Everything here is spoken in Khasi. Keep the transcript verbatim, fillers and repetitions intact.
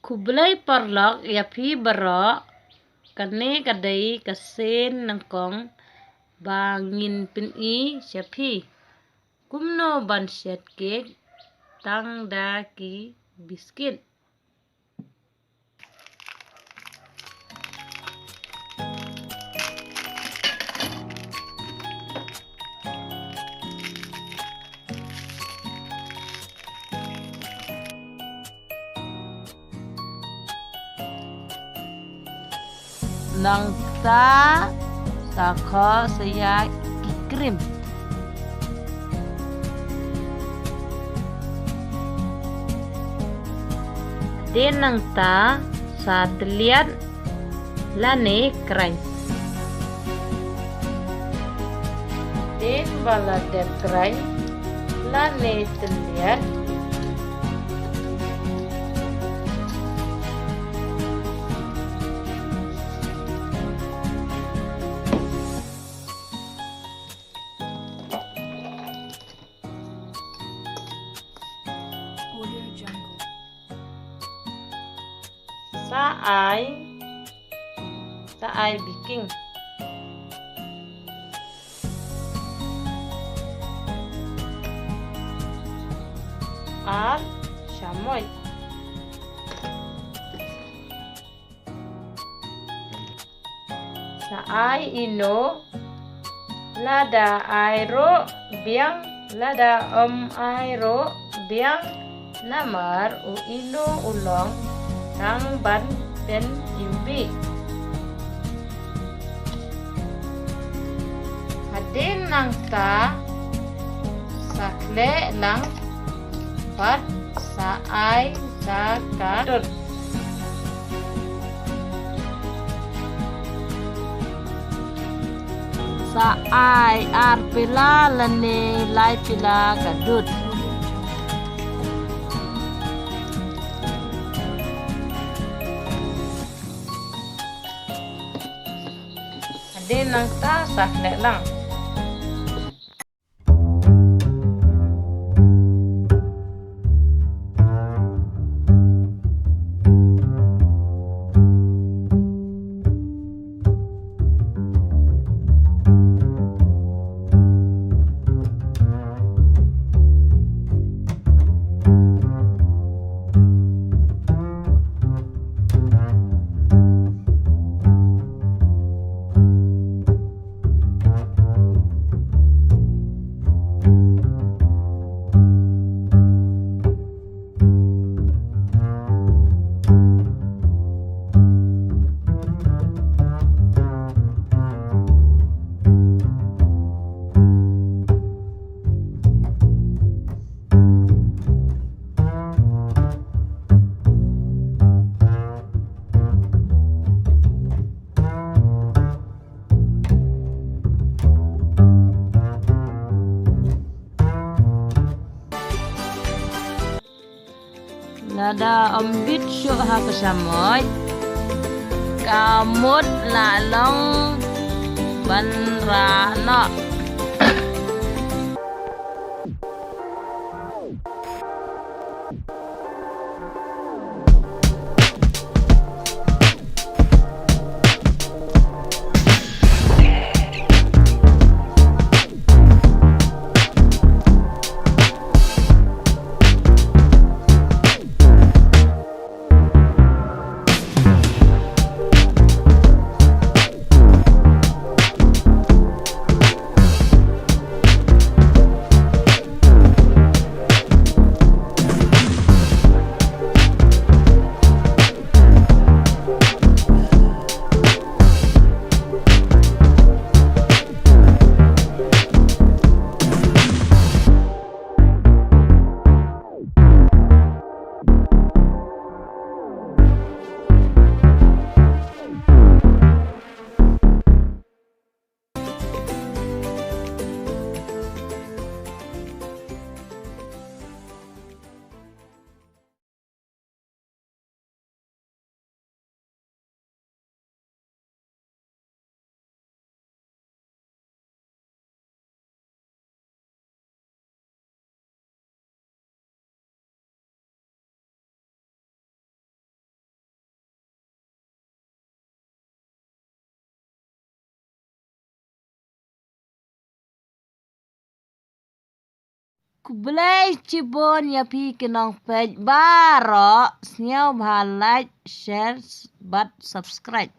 Khublei paralok ïa phi baroh. Kane ka dei ka sien nyngkong ba ngin pyni sha phi kumno ban shet kek tang da ki biskit. Nangta sa khoh sa ïa ki cream. Hadien nangta sa tylliat lane khraiñ. Hadien ba la dep khraiñ lane tylliat, Sa ai, sa ai baking. Ar shamoit. Sa ai Eno, lada ai ruh biang, lada ym ai ruh biang, namar u Eno u long tang ban pynïubih. Hadien nangta sa khleh lang bad sa ai da ka dud. Sa ai ar pela lane lai pela ka dud. Hadien nangta sa khleh lang. Lada ym bit shuh ha ka shamoit, ka mut la long ban rah noh. Khublei chibun ïa phi ki nongpeit baroh, sngewbha like, share bad subscribe.